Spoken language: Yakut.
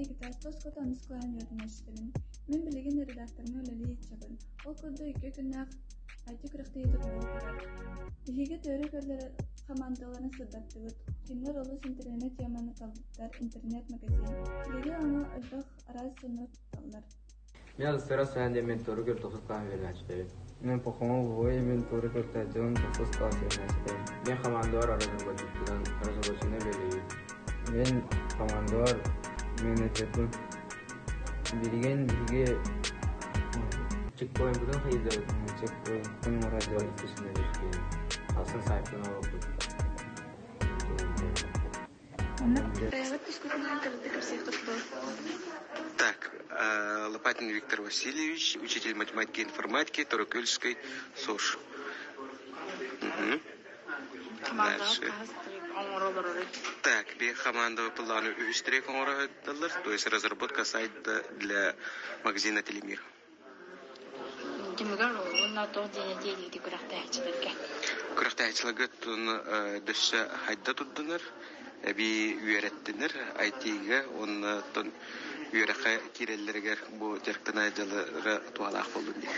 Никитаевка оскуола онус кылааһын үөрэнээччитэбин. Мин билигин редакторга үлэлии сылдьабын. Ол курдук 2 күннээх IT күрэхтэһии туруорбуттар. Биһиги төөрү көрүлэр хамаандаларын сырдаттыбыт. Кинилэр олус интэриэһинэй теманы талбыттар, интернет-магазин. Билигин ону элбэх араас дьону тутталлар. Мен ыстара сайын диэн тору көр тохсус класс үөрэнээччитэбин. Мен Пахомов Вой мен тору көртөөдьон тохсус класс үөрэнээччитэбин. Мен командалар разработчиктарынан разработчигынан үлэлиибин. Мен командалар менеджербин. Билигин биһиги Чекпоинтытын хайдабыт. Чекпоинтын оҥородо. Иккисинэн үскээн. Атын сайтын оҥорбут. Бэйэҕит тускутунан кыратык кэпсиэххит дуо? Так, Лопатин Виктор Васильевич, учитель математики и информатики Торокульской СОШ. Угу. Дальше. Так, биир команда плану үһүс трек оҥороллор, то есть разработка сайта для магазина Телемир. Түмүгэр уонна туох диэн этиэ күрэхтэһээччилэргэ? Күрэхтэһээччилэргэ дөссө хайда турдунар, эбии үөрэттинэр IT-га уонна үөрэххэ киирэллэригэр бу дьарыктанар дьалара туһалаах буоллун диэн.